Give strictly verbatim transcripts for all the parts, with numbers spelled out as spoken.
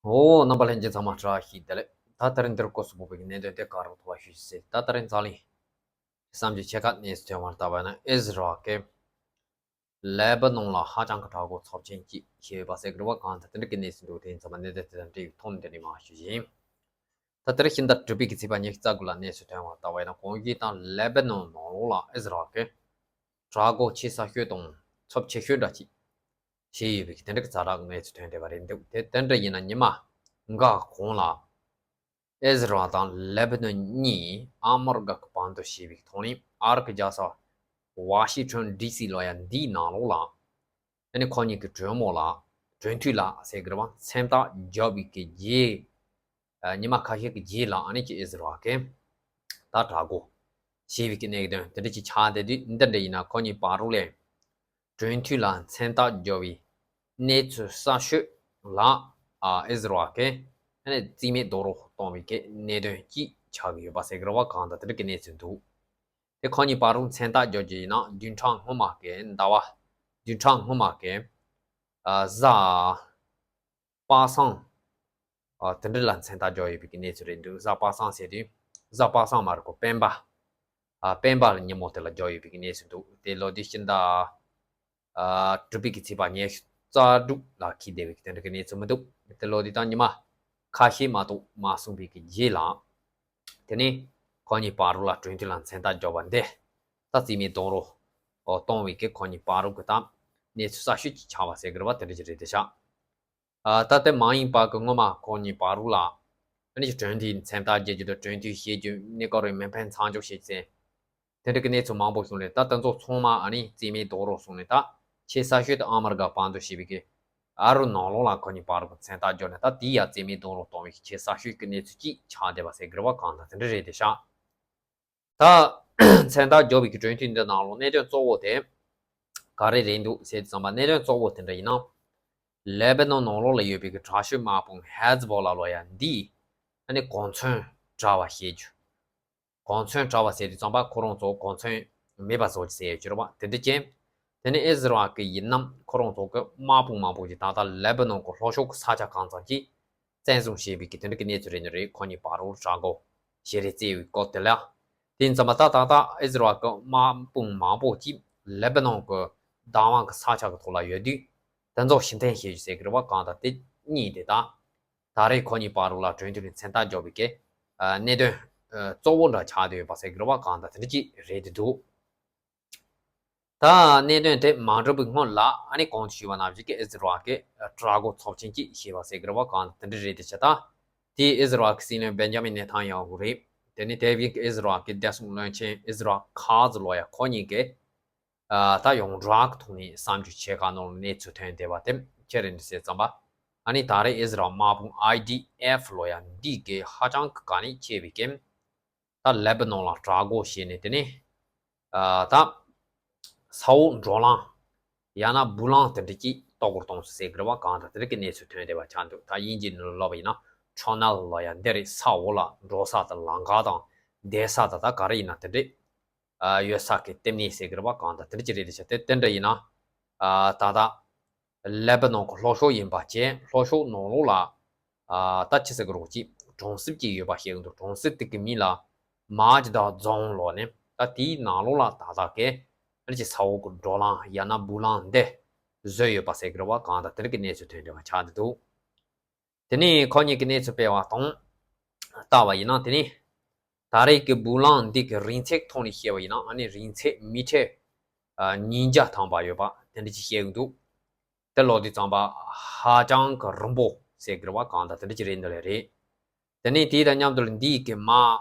འོ། རྣམ་པ་ལྷན་རྒྱས་ཚང་མ་བཀྲ་ཤིས་བདེ་ལེགས། ད་དེ་རིང་འདིར་སྐོར་སུ་བབས་པའི་གནད་དོན་དེ་ག་རུ་ཐོག་ལ་ཞུ་ཞིག་ཟེར། ད་དེ་རིང་འཛམ་གླིང་བསམ་གྱིས་ཆེ་ཁ་གནས་སུ་ཐོན་པར་ལྟ་བ་ན། ཨི་ཟི་རལ་གྱིས་ལེ་པ་ནོན་ལ་ཧ་ཅང་གི་དྲག་རྒོལ་ཚབས་ཆེན་གྱིས་བྱས་ཡོད་པ་ཟེར་གི་རེད་བ། གང་ལྟར་དེ་འདྲ་གི་གནས་ཚུལ་འདུག་དེ་ཡིན་ཙང་མ་གནད་དོན་དེ་དང་འབྲེལ་བའི་ཐོག་ནས་འདི་ནས་མར་ཞུ་བཞིན། ད་དེ་རིང་ཕྱི་ཟླ་དྲུག་པའི་གི་ཚེས་པ་ཉི་ཤུ་རྩ་དགུ་ལ་གནས་སུ་ཐོན་པར་ལྟ་བ་ཡིན་ན། གོང་ཞུས་ལྟར་ལེ་པ་ནོན་ནང་ལོགས་ལ་ཨི་ཟི་རལ་གྱིས་དྲག་རྒོལ་ཆེས་ས་ཤོས་དང་ཚབས་ཆེ་ཤོས་འདྲ་ཅིག་བྱས་ཡོད་པའི་དེ་འདྲ་གི་ཛ་དྲག་གནས་ཚུལ་ཐོན་བསྡད་པ་རེད་འདུག་དེ་དེ་འདྲ་ཡིན་ན། ཉི་མ་འགའ་གོང་ལ་ཨི་ཟི་རལ་དང་ལེ་པ་ནོན་གཉིས་ཨ་མི་རི་ཀ་གི་བར་དུ་བྱས་པའི་ཐོག་ནས། ཨ་རི་གི་རྒྱལ་ས་ཝ་ཤིང་ཊོན་ཌི་སི་ལ་ཡ་འདིའི་ནང་ལོགས་ལ་ཨ་ནི་ཁོ་གཉིས་ཀྱི་གྲོས་མོལ་ལ། གྲོས་མཐུན་ལ་ཟེར་གི་རེད་བ། མཚན་རྟགས་བརྒྱབ་པའི་གི་རྗེས། ཨ། ཉི་མ་ཁ་ཤས་ཀྱི་རྗེས་ལ་ཨ་ནི་ཅིག་ཨི་ཟི་རལ་གྱིས་ད་དྲག་རྒོལ་བྱས་པའི་གི་གནད་དོན་དེ་འདྲ་ཅིག་ཆགས་བསྡད་དུས། འདི་འདྲ་ཡིན་ན་ཁོ་གཉིས་བར་ལ་གྲོས་མཐུན་ལ་མཚན་རྟགས་བརྒྱབ་པའི་གནས་ཚུལ་གསར་ཤོས་ལ། ཨ། ཨི་ཟི་རལ་གྱིས་ཨ་ནི་རྩིས་མེད་རྡོག་རོལ་གཏོང་བའི་གི་གནད་དོན་ཅིག་ཆགས་ཀྱི་ཡོད་པ་ཟེར་གི་རེད་བ། གང་ལྟར་དེ་འདྲ་གི་གནས་ཚུལ་འདུག་དེ་ཁོ་གཉིས་བར་ལ་མཚན་རྟགས་བརྒྱབ་རྒྱུ་ཡིན་ན། བདུན་ཕྲག་སྔོན་མ་གི་ཟླ་བ། བདུན་ཕྲག་སྔོན་མ་གི། ཨ། གཟའ་པ་སངས། ཨ། དེ་འདྲ་ལ་མཚན་རྟགས་བརྒྱབ་ཡོད་པའི་གི་གནས་ཚུལ་རེད་འདུག་གཟའ་པ་སངས་ཟེར་དུས་གཟའ་པ་སངས་མ་རེད་ཀོ། སྤེན་པ། ཨ། སྤེན་པ་ལ་ཉིན་མོ་དེ་ལ་བརྒྱབ་ཡོད་པའི་གི་གནས་ཚུལ་འདུག་དེ་ལོ་དེའི་ཕྱི་ཟླ། ཨ། དྲུག་པའི་གི་ཚེས་པ་ཉི་ཤུ་རྩ་དྲུག་ལ་འཁེལ་བསྡད་པའི་གི་དེ་འདྲ་གི་གནས་ཚུལ་མི་འདུག་དེ་ལོ་དེ་དང་ཉི་མ་ཁ་ཤས་མ་གཏོགས་མ་སོང་བའི་གི་རྗེས་ལ། དེ་ནས་ཁོ་གཉིས་བར་ལ་གྲོས་མཐུན་ལ་མཚན་རྟགས་བརྒྱབ་པ་འདི་ད་རྩིས་མེད་རྡོག་རོལ་གཏོང་བའི་གི་ཁོ་གཉིས་བར་གི་ད་གནས་ཚུལ་གསར་ཤོས་ཅིག་ཆགས་པ་ཟེར་གི་རེད་བ། དེ་འདྲ་ཅིག་རེད་དེ་ཤག་ཨ། ད་དེ་མ་ཡིན་པ་གི་སྔོན་མ་ཁོ་གཉིས་བར་ལ་ཨ་ནི་གྲོས་མཐུན་མཚན་རྟགས་བརྒྱབ་རྒྱུ་དང་གྲོས་མཐུན་བྱེད་རྒྱུ་གནས་སྐབས་རིང་མེ་འཕེན་མཚམས་འཇོག་བྱེད་ཟེར། དེ་འདྲ་གི་གནས་ཚུལ་མང་པོ་བྱུང་ནས། ད་དེ་ཚོ་ཚང་མ་ཨ་ནི་རྩིས་མེད་རྡོག་རོལ་སོང་ནས། ད་ཆེས་གསར་ཤོས་དེ་ཨ་མི་རི་ཀ་བར་དུ་བྱས་པའི་གི་ཨ་རུ་ནང་ལོགས་ལ་ཁོ་གཉིས་བར་གི་མཚན་རྟགས་བརྒྱབ་ནས། ད་དེ་ཡང་རྩིས་མེད་རྡོག་རོལ་གཏོང་བའི་གི་ཆེས་གསར་ཤོས་ཀྱི་གནས་ཚུལ་ཅིག་ཆགས་བསྡད་པ་ཟེར་གི་རེད་བ། གང་ལྟར་དེ་འདྲ་རེད་དེ་ཤག་ད་མཚན་རྟགས་བརྒྱབ་པའི་གི་གྲོས་མཐུན་འདི་ནང་ལོགས་གནད་དོན་གཙོ་བོ་དེ་ག་རེ་རེད་འདུག་ཟེར་དུས་ཙམ་པ། གནད་དོན་གཙོ་བོ་དེ་འདྲ་ཡིན་ན། ལེ་པ་ནོན་ནང་ལོགས་ལ་ཡོད་པའི་གི་དྲག་ཤོས་དམག་དཔུང་ཧེ་ཛི་བོ་ལ་ལོ་ཡ་འདིས་ཨ་ནི་གོ་མཚོན་དྲག་པ་བྱེད་རྒྱུ། གོ་མཚོན་དྲག་པ་ཟེར་དུས་ཙམ་པ་ཁོ་རང་ཚོ་གོ་མཚོན་མེད་པ་བཟོ་རྒྱུ་ཟེར་ཡོད་ཀྱི་རེད་བ། དེ་འདྲ་ཅན། དེ་ནས་ཨི་ཟི་རལ་གྱི་ཡིན་ནམ་ཁོ་རང་ཚོ་གི་དམག་དཔུང་མང་པོ་ཞིག་ད་ལྟ་ལེ་པ་ནོན་གྱི་ལྷོ་ཕྱོགས་ཀྱི་ས་ཆ་གང་ཙམ་ཅིག་བཙན་བཟུང་བྱས་པའི་གི་དེ་འདྲ་གི་གནས་ཚུལ་རེད་ནི་རེད། ཁོ་གཉིས་བར་རུ་དྲག་རྒོལ་ཞེ་རེ་རྩེ་བའི་སྐོར་དེ་ལ། དེ་ཡིན་ཙམ་པ་ད་ད་ལྟ་ཨི་ཟི་རལ་གྱི་དམག་དཔུང་མང་པོ་ཅིག་ལེ་པ་ནོན་གྱི་བདག་དབང་གི་ས་ཆ་གི་ཐོག་ལ་ཡོད་དུས། དེ་ཚོ་ཕྱིར་འཐེན་བྱེད་རྒྱུ་ཟེར་གི་རེད་བ། གང་ལྟར་དེ་གཉིས་དེ་ད་ད་རེས་ཁོ་གཉིས་བར་རུ་ལ་གྲོས་མཐུན་གྱི་མཚན་རྟགས་བརྒྱབ་པའི་གི་གནད་དོན་གཙོ་བོ་འདྲ་ཆགས་བསྡད་ཡོད་པ་ཟེར་གི་རེད་བ། གང་ལྟར་དེ་འདྲ་ཅིག་རེད་དེ་འདུག་ད་གནད་དོན་དེ་མ་འགྲོ་བའི་སྔོན་ལ་ཨ་ནི་གོང་དུ་ཞུས་པ་ནང་བཞིན་གྱི་ཨི་ཟི་རལ་གྱིས་དྲག་རྒོལ་ཚབས་ཆེན་གྱིས་བྱས་པ་ཟེར་གི་རེད་བ། གང་དེ་འདྲ་རེད་དེ་ཆ། ད་དེའི་ཨི་ཟི་རལ་གྱི་སྲིད་བློན་བེན་ཇ་མིན་ནེ་ཐན་ཡ་ཧུ་རེད། དེ་ནས་དེ་བཞིན་གྱི་ཨི་ཟི་རལ་གྱི་བདེ་སྲུང་བློན་ཆེན་ཨི་ཟི་རལ་ཁ་ཛི་ལོ་ཡ། ཁོ་གཉིས་ཀྱིས་ཨ་ད་ཡོངས་གྲགས་ཀྱི་ཐོག་ནས་གསར་འགྱུར་ཆེ་ཁག་ནང་ལ་གནས་ཚུལ་ཐོན་བསྡད་པ་དེ་ཅི་རེད་ཟེར་ཙམ་པ། ཨ་ནི་ད་རེས་ཨི་ཟི་རལ་དམག་དཔུང་ཨའི་ཌི་ཨེཕ་ལོ་ཡ་འདི་གིས་ཧ་ཅང་གི་ག་ནས་ཆེ་བའི་གི་ད་ལེ་པ་ནོན་ལ་དྲག་རྒོལ་བྱས་ནས། དེ་ནས་ཨ་ད་ས་འོག་འགྲོ་ལམ་ཡང་ན་སྦུག་ལམ་དེ་འདྲ་ཅིག་གཏོར་རྒོལ་གཏོང་སྲིད་ཟེར་གི་རེད་བ། གང་ལྟར་དེ་འདྲ་གི་གནས་ཚུལ་ཐོན་བསྡད་པ་ཆགས་འདུག་ད་དབྱིན་ཇིའི་ནང་ལ་ལབ་པ་ཡིན་ན་ཊ་ནལ་ལོ་ཡ་འདི་རེད། ས་འོག་ལ་འགྲོ་ས་དང་ལམ་ཁ་དང་བསྡད་ས་དང་ད་ག་རེ་ཡིན་ན་དེ་འདྲ་ཨ་ཡོད་ས་གི་ལྟེ་གནས་ཟེར་གི་རེད་བ། གང་ལྟར་དེ་འདྲ་ཅིག་རེད་དེ་ཆ། དེ་དེ་འདྲ་ཡིན་ན་ཨ་ད་ལྟ་ལེ་པ་ནོན་གྱི་ལྷོ་ཕྱོགས་ཡིན་པ་བྱས། ལྷོ་ཕྱོགས་ནང་ལོགས་ལ་ཨ་ད་ཅི་ཟེར་གི་རེད་ཅིག་གྲོང་གསེབ་ཅིག་ཡོད་པ་ཤེས་གི་འདུག་གྲོང་གསེབ་དེ་གི་མིང་ལ་མཱ་ཇི་དཱ་རྫོང་ལབ་ནས། ད་དེའི་ནང་ལོགས་ལ་ད་ལྟ་གི་ཨ་ནི་ཅིག་ས་འོག་གི་འགྲོ་ལམ་ཡང་ན་སྦུག་ལམ་འདི་བཟོས་ཡོད་པ་ཟེར་གི་རེད་བ། གང་ལྟར་དེ་འདྲ་གི་གནས་ཚུལ་ཐོན་བསྡད་པ་ཆགས་བསྡད་འདུག་དེ་ནས་ཁོ་གཉིས་ཀྱི་གནས་ཚུལ་སྤེལ་བ་དང་ལྟ་བ་ཡིན་ན། དེ་ནས་ད་རེས་ཀྱི་སྦུག་ལམ་འདི་གི་རིང་ཚད་ཐོག་ནས་བཤད་པ་ཡིན་ན། ཨ་ནི་རིང་ཚད་མི་ཊར་ཨ་ཉིས་བརྒྱ་ཐམ་པ་ཡོད་པ་དེ་འདྲ་ཅིག་བཤད་ཀྱི་འདུག་དེ་ལབ་དུས་ཙམ་པ་ཧ་ཅང་གི་རིང་པོ་ཟེར་གི་རེད་བ། གང་ལྟར་དེ་འདྲ་ཅིག་རེད་འདི་ལས་རེད། དེ་ནས་དེ་དང་མཉམ་དུ་འདི་གི་མ་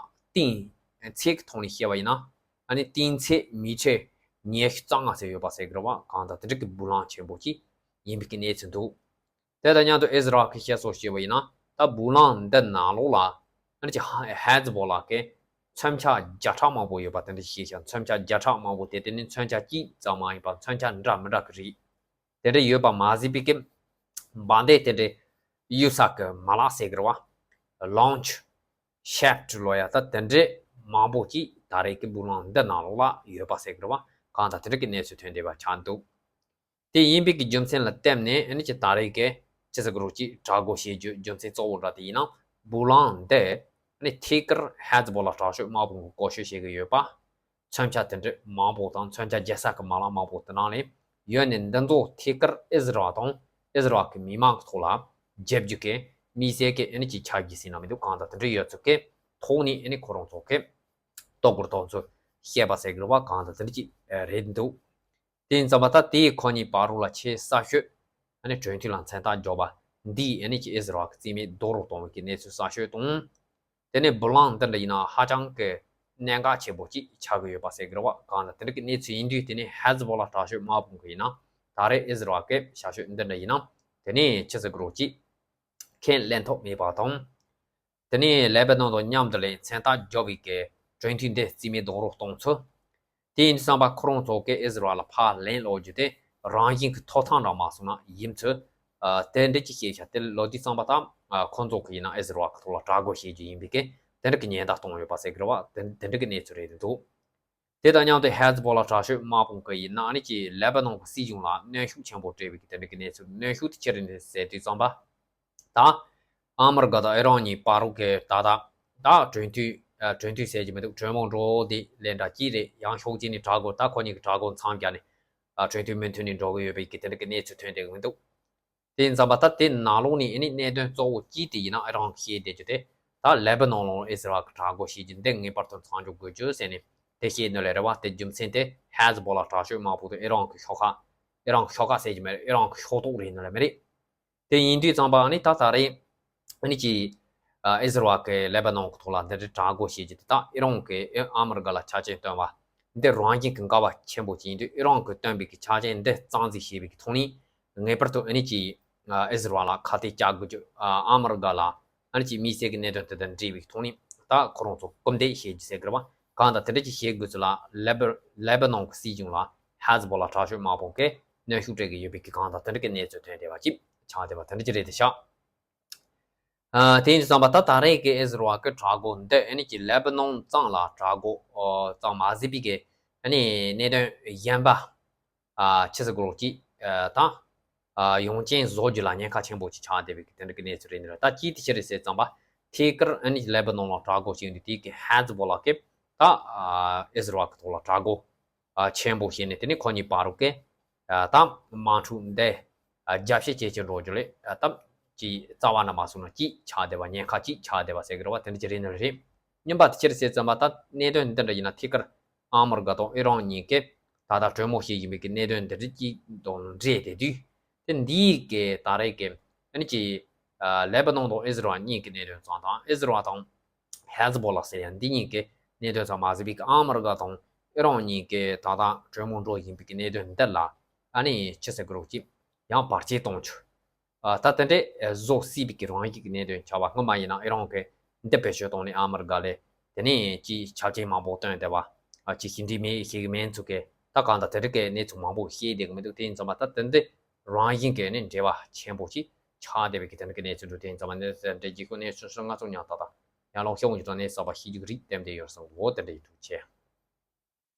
གཏིང་ཚད་ཀྱི་ཐོག་ནས་བཤད་པ་ཡིན་ན། ཨ་ནི་གཏིང་ཚད་མི་ཊར་ཉི་ཤུ་རྩ་ལྔ་ཙམ་ཡོད་པ་ཟེར་གི་རེད་བ། གང་ལྟར་དེ་འདྲ་གི་སྦུག་ལམ་ཆེན་པོ་ཅིག་ཡིན་པའི་གི་གནས་ཚུལ་འདུག་དེ་དང་མཉམ་དུ་ཨི་ཟི་རལ་གྱིས་བཤད་སྲོལ་བྱས་པ་ཡིན་ན། ད་སྦུག་ལམ་འདི་ནང་ལོགས་ལ་ཨ་ནི་ཅིག་ཧེ་ཧེ་ཛི་བོ་ལ་གི་མཚོན་ཆ་བརྒྱ་ཕྲག་མང་པོ་ཡོད་པ་དེ་འདྲ་ཞིག་བཤད་ཤག་མཚོན་ཆ་བརྒྱ་ཕྲག་མང་པོ་དེ་དེ་ནི་མཚོན་ཆ་གཅིག་ཙམ་མ་ཡིན་པར་མཚོན་ཆ་འདྲ་མི་འདྲ་གི་རིགས་དེ་འདྲ་ཡོད་པ་མ་ཟད་པའི་གི་འབར་མདེལ་དེ་འདྲ་གཡུག་ས་གི་མ་ལག་ཟེར་གི་རེད་བ། ལོན་ཆི་ཤེབ་ཊི་ལབ་ཡ། ད་དེ་འདྲ་མང་པོ་ཅིག་ད་རེས་ཀྱི་སྦུག་ལམ་འདི་ནང་ལོགས་ལ་ཡོད་པ་ཟེར་གི་རེད་བ། གང་ལྟར་དེ་འདྲ་གི་གནས་ཚུལ་ཐོན་བསྡད་པ་ཆགས་འདུག་དེ་ཡིན་པའི་གི་རྒྱུ་མཚན་ལ་བརྟེན་ནས་ཨ་ནི་ཅིག་ད་རེས་ཀྱི་ ཅི་ཟེར་དགོས་རེད། ཅིག་དྲག་རྒོལ་བྱེད་རྒྱུ་རྒྱུ་མཚན་གཙོ་བོ་འདྲ་དེ་ཡིན་ན། བུ་ལང་འདི་ནི་ཐད་ཀར་ཧེ་ཛི་བོ་ལ་དྲག་ཤོས་དམག་དཔུང་གི་བཀོལ་སྤྱོད་བྱེད་ཀྱི་ཡོད་པ། མཚོན་ཆ་དེ་འདྲ་མང་པོ་དང་མཚོན་ཆ་རྒྱག་ས་གི་མ་ལག་མང་པོ་དེ་ནང་ལས་ཡོད་ནས། འདི་ཚོ་ཐད་ཀར་ཨིས་ར་ཨེལ་དང་ཨིས་ར་ཨེལ་གི་མི་མང་གི་ཐོག་ལ་རྒྱབ་རྒྱུ་གི་དམིགས་བསལ་གྱི་ཨ་ནི་ཅིག་ཆ་རྒྱུས་ཟེར་ན་མི་འདུག། གང་དང་དེ་འདྲ་ཡོད་ཚུལ་གྱི་ཐོག་ནས་ཨ་ནི་ཁོ་རང་ཚོ་གི་ལྟོ་གོས་དང་ཚོ་བཤད་པ་ཟེར་གི་རེད་བ། གང་དང་དེ་འདྲ་ཅིག་རེད་འདུག། དེ་ཡིན་ཙམ་པ་ད་དེའི་ཁོ་གཉིས་བར་རུ་ལ་ཆེས་གསར་ཤོས་ཨ་ནི་གྲོས་མཐུན་ལ་མཚན་རྟགས་འཇོག་པ་འདིས་ཨ་ནི་ཅིག་ཨིས་ར་ཨེལ་གི་རྩིས་མེད་རྡོག་རོལ་གཏོང་བའི་གི་གནས་ཚུལ་གསར་ཤོས་དང་། དེ་ནས་བུ་ལང་འདི་འདྲ་ཡིན་ན་ཧ་ཅང་གི་གནད་འགག་ཆེན་པོ་ཅིག་ཆགས་ཀྱི་ཡོད་པ་ཟེར་གི་རེད་བ། གང་ལ་དེ་འདྲ་གི་གནས་ཚུལ་ཡིན་དུས། དེ་ནས་ཧེ་ཛི་བོ་ལ་དྲག་ཤོས་དམག་དཔུང་གི་ཡིན་ན་ད་རེས་ཨིས་ར་ཨེལ་གི་བྱ་སྤྱོད་འདི་འདྲ་ཡིན་ན་དེ་ནས་ཅི་ཟེར་གི་རེད། ཅིག་ཁས་ལེན་ཐབས་མེད་པ་དང་། དེ་ནས་ལེ་བྷ་ནོན་དང་མཉམ་དུ་ལས་མཚན་རྟགས་འཇོག་པའི་གི་གྲོས་མཐུན་འདི་རྩིས་མེད་རྡོག་རོལ་གཏོང་ཚུལ། དེ་ཡིན་དུས་ཙམ་པ་ཁོ་རང་ཚོ་གིས་ཨིས་ར་ཨེལ་ལ་ཕར་ལན་སློག་རྒྱུ་དེ་རང་བཞིན་གྱི་ཐོབ་ཐང་འདྲ་མ་སོང་ན་ཡིན་ཚུལ། ཨ་དེ་འདྲ་ཅིག་བཤད་བྱ་དེ་ལོ་དུས་ཙམ་པ་དང་། ཨ་ཁོ་ཚོ་གི་ཡིན་ན་ཨིས་ར་ཨེལ་གི་ཐོག་ལ་དྲག་རྒོལ་བྱེད་རྒྱུ་ཡིན་པའི་གི་དེ་འདྲ་གི་ཉེན་བརྡ་གཏོང་ཡོད་པ་ཟེར་གི་རེད་བ། དེ་དེ་འདྲ་གི་གནས་ཚུལ་རེད་འདུག། དེ་དང་མཉམ་དུ་ཧེ་ཛི་བོ་ལ་དྲག་ཤོས་དམག་དཔུང་གི་ཡིན་ན་ཨ་ནི་ཅིག་ལེ་བྷ་ནོན་གི་སྲིད་གཞུང་ལ་གནོན་ཤུགས་ཆེན་པོ་སྤྲད་པའི་གི་དེ་འདྲ་གི་གནས་ཚུལ། གནོན་ཤུགས་དེ་ཅི་རེད་ཟེར་དུས་ཙམ་པ། ད་ཨ་མི་རི་ཀ་དང་ཨི་རན་གཉིས་བར་རུ་གི་ད་ལྟ་ད་གྲོས་མཐུན། ཨ་གྲོས་མཐུན་ཟེར་གྱི་མི་འདུག། གྲོས་མོལ་འགྲོ་དེ་ལས་འདྲ་ཅིག་རེད། ཡང་ཕྱོགས་གཅིག་ནས་དྲག་རྒོལ། ད་ཁོ་གཉིས་ཀྱི་དྲག་རྒོལ་མཚམས་བཞག་ནས་ཨ་གྲོས་མཐུན་མུ་མཐུད་ནས་འགྲོ་གི་ཡོད་པའི་གི་དེ་འདྲ་གི་གནས་ཚུལ་ཐོན་བསྡད་གི་མི་འདུག། དེ་ཡིན་ཙམ་པ་ད་དེ་ནང་ལོགས་ནས་ཨ་ནི་གནད་དོན་གཙོ་བོ་གཅིག་དེ་ཡིན་ན་ཨི་རན་གྱིས་བཤད་བསྡད་རྒྱུ་དེ། ད་ལེ་བྷ་ནོན་ལ་ཨིས་ར་ཨེལ་གྱིས་དྲག་རྒོལ་བྱེད་རྒྱུ་འདི་ངེས་པར་དུ་མཚམས་འཇོག་དགོས་རྒྱུ་ཟེར་ནས་དེ་བཤད་ནི་ལས་རེད་བ། དེ་རྒྱུ་མཚན་དེ་ཧེ་ཛི་བོ་ལ་དྲག་ཤོས་དམག་དཔུང་དེ་ཨི་རན་གྱི་ཤོག་ཁག། ཨི་རན་གྱི་ཤོག་ཁག་ཟེར་གྱི་མེད། ཨི་རན་གྱི་ཤོག་ཐོག་རེད་ནི་ལས་མི་རེད། དེ་ཡིན་དུས་ཙམ་པ་ཨ་ནི་ད་ད་རེས་ཨ་ནི་ཅིག་ཨ་ཨིས་ར་ཨེལ་གྱིས་ལེ་བྷ་ནོན་གྱི་ཐོག་ལ་འདི་འདྲའི་དྲག་རྒོལ་བྱེད་རྒྱུ་དེ་དང་ཨི་རན་གྱིས་ཨ་ཨ་མི་རི་ཀ་ལ་ཆ་རྐྱེན་བཏོན་པ་འདི་རང་བཞིན་གྱི་འགལ་བ་ཆེན་པོ་ཅིག་ཡིན་དུས། ཨི་རན་གྱིས་བཏོན་པའི་གི་ཆ་རྐྱེན་འདི་གཙང་འཛིན་བྱེད་པའི་གི་ཐོག་ནས་ངེས་པར་དུ་ཨ་ནི་ཅིག་ཨ་ཨིས་ར་ཨེལ་ལ་ཁ་གཏད་བཅག་དགོས་རྒྱུ། ཨ་ཨ་མི་རི་ཀ་ལ་ཨ་ནི་ཅིག་དམིགས་བསལ་གྱི་གནད་དོན་དེ་དང་འབྲེལ་བའི་ཐོག་ནས་ད་ཁོ་རང་ཚོ་སྐུལ་འདེད་བྱེད་རྒྱུ་ཟེར་གི་རེད་བ། གང་ལྟར་དེ་འདྲ་ཅིག་བྱེད་དགོས་ཚུལ་ལ་ལེ་བྷ་ལེ་བྷ་ནོན་གྱི་སྲིད་གཞུང་ལ་ཧེ་ཛི་བོ་ལ་དྲག་ཤོས་དམག་དཔུང་གིས་གནོན་ཤུགས་སྤྲད་ཀྱི་ཡོད་པའི་གི་གང་ལྟར་དེ་འདྲ་གི་གནས་ཚུལ་ཐོན་བསྡད་པ་ཅིག་ཆགས་བསྡད་པ་དེ་འདྲ་ཅིག་རེད་དེ་ཤག། ཨ་དེ་ཡིན་དུས་ཙམ་པ་ད་ད་རེས་ཀྱི་ཨིས་ར་ཨེལ་གྱི་དྲག་རྒོལ་འདི་ཨ་ནི་ཅིག་ལེ་བྷ་ནོན་ཙམ་ལ་དྲག་རྒོལ་ཨོ་ཙམ་མ་ཟད་པའི་གི་ཨ་ནི་གནད་དོན་གཞན་པ་ཨ་ཅི་ཟེར་དགོས་རེད། ཅིག་ཨ་དང་ཨ་ཡོང་རྐྱེན་བཟོ་རྒྱུ་ལ་ཉེན་ཁ་ཆེན་པོ་ཅིག་ཆགས་བསྡད་པའི་གི་དེ་འདྲ་གི་གནས་ཚུལ་རེད་ནི་རེད། ད་ཅིག་དེ་ཅི་རེད་ཟེར་ཙམ་པ་ཐད་ཀར་ཨ་ནི་ལེ་བྷ་ནོན་ལ་དྲག་རྒོལ་བྱེད་ཡོང་དུས་དེ་གི་ཧེ་ཛི་བོ་ལ་གིས་ད་ཨ་ཨིས་ར་ཨེལ་གྱི་ཐོག་ལ་དྲག་རྒོལ་ཨ་ཆེན་པོ་བྱས་ནས། དེ་ནས་ཁོ་གཉིས་བར་རུ་གི་ཨ་ད་དམག་འཁྲུག་འདི་ཨ་རྒྱ་ཕྱེད་ཅིག་ཅིག་འགྲོ་རྒྱུ་ལས་ཨ་ད་ཅིག་རྩ་བ་ནས་མ་སོང་ན་ཅིག་ཆགས་བསྡད་པ། ཉེན་ཁ་ཅིག་ཆགས་བསྡད་པ་ཟེར་གི་རེད་བ། དེ་འདྲ་ཅིག་རེད་ནི་རེད། གཉིས་པ་དེ་ཅི་རེད་ཟེར་ཙམ་པ་ད་གནད་དོན་འདི་འདྲ་ཡིན་ན་ཐད་ཀར་ཨ་མི་རི་ཀ་དང་ཨི་རན་གཉིས་ཀས་ད་ལྟ་གྲོས་མོལ་བྱེད་བཞིན་པའི་གི་གནད་དོན་འདི་འདྲ་ཅིག་དང་འབྲེལ་བསྡད་དུས། དེ་འདིའི་གི་ད་རེས་གི་ཨ་ནི་ཅིག་ཨ་ལེ་བྷ་ནོན་དང་ཨིས་ར་ཨེལ་གཉིས་ཀྱི་གནད་དོན་ཙམ་དང་། ཨིས་ར་ཨེལ་དང་ཧེ་ཛི་བོ་ལ་ཟེར་ཡ་འདི་གཉིས་ཀྱི་གནད་དོན་ཙམ་མ་ཟད་པའི་གི་ཨ་མི་རི་ཀ་དང་ཨི་རན་གཉིས་ཀྱི་ད་ལྟ་གྲོས་མོལ་འགྲོ་བཞིན་པའི་གི་གནད་དོན་འདི་ལ་ཨ་ནི་ཅི་ཟེར་དགོས་རེད། ཅིག་ཡང་བར་ཆད་གཏོང་རྒྱུ། ཨ་ད་དེ་འདྲའི་བཟོ་སྲིད་པའི་གི་རང་བཞིན་གྱི་གནད་དོན་ཆགས་པ། སྔོན་མ་ཡིན་ན་ཨི་རན་གྱིས་འདི་བེད་སྤྱོད་བཏང་ནས་ཨ་མི་རི་ཀ་ལ་དེ་ནས་ཅིག་ཆ་རྐྱེན་མང་པོ་བཏོན་བསྡད་པ། ཨ་ཅིག་ཞི་འགྲིག་མེད་བྱེད་གི་མེད་ཚུལ་གྱི་ད་གང་ལྟར་དེ་འདྲ་གི་གནས་ཚུལ་མང་པོ་བཤད་བསྡད་གི་མི་འདུག། དེ་ཡིན་ཙམ་པ་ད་དེ་འདྲའི་རང་བཞིན་གྱི་ནི་འབྲེལ་བ་ཆེན་པོ་ཅིག་ཆགས་བསྡད་པའི་གི་དེ་འདྲ་གི་གནས་ཚུལ་འདུག། དེ་ཡིན་ཙམ་པ་ནི་དེ་འདྲའི་རྗེས་ཁོ་གནས་ཚུལ་སོགས་ང་ཚོ་ཉག་ཏག་ཏག་ཡར་ལངས་ཤོག་འཇུ་དང་ནས་གསར་པ་ཤེས་རྒྱུ་གི་རིགས་ལྟེམ་དེ་ཡོད་སོང་འོ། དེ་འདྲ་ཡིན། ཐུགས་རྗེ་ཆེ།